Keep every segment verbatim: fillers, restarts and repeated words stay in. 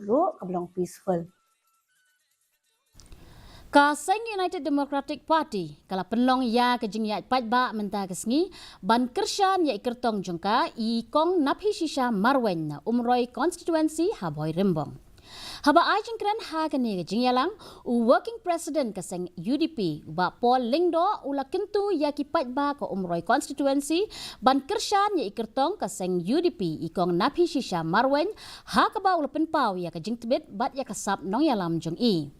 ruh ka ba long peaceful. Ka seng United Democratic Party ka la pynlong ïa ka jingïaid paidbah mynta ka sngi ban kyrshan ïa i kyrtong jong ka i Kong Naphishisha Marwein na Umroi constituency ha Bhoirymbong. Haba ai jingkren ha kane ka jingïalang, u working president ka seng U D P, u Bah Paul Lyngdoh, u la kyntu ïa ki paidbah ka Umroi constituency ban kyrshan ïa i kyrtong ka seng U D P i Kong Naphishisha Marwein, ha kaba u la pynpaw ïa ka jingtbit bad ïa ka sap nongïalam jong i.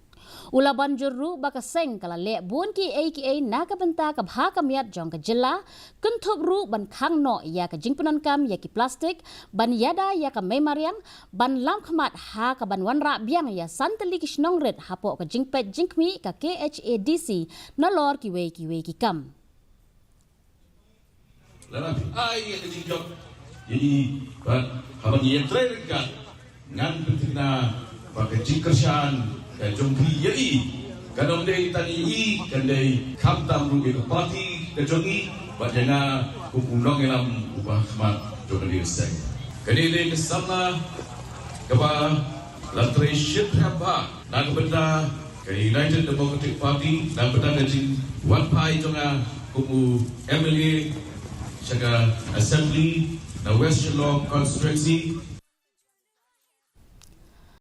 U la ban jur ruh ba ka seng ka la leh bun kiei kiei na ka bynta ka bha ka miat jong ka jylla, kynthup ruh ban khang noh ïa ka jingpyndonkam ïa ki plastik, ban ïada ïa ka mei mariang, ban lam khmat ha ka ban wanrah biang ïa san tylli ki shnong rit hapoh ka jingpeit jingkhmih ka K H A D C nalor kiwei kiwei ki kam. Lada phi ai ïa ka jingjop ïa i, bad haba ngi ïatrei ryngkat, ngan pynthikna ba ka jingkyrshan ka jong phi ïa i kan ym dei tang ïa i, kan dei khamtam ruh ïa ka party ka jong i, bad ïa nga kum u nongïalam uba ha khmat jong kane ka seng. Kane dei ka samla kaba la trei shiphrang bha na ka bynta ka United Democratic Party, na ka bynta ka jingwan phai jong nga kum u M L A sha ka Assembly na West Shillong Constituency.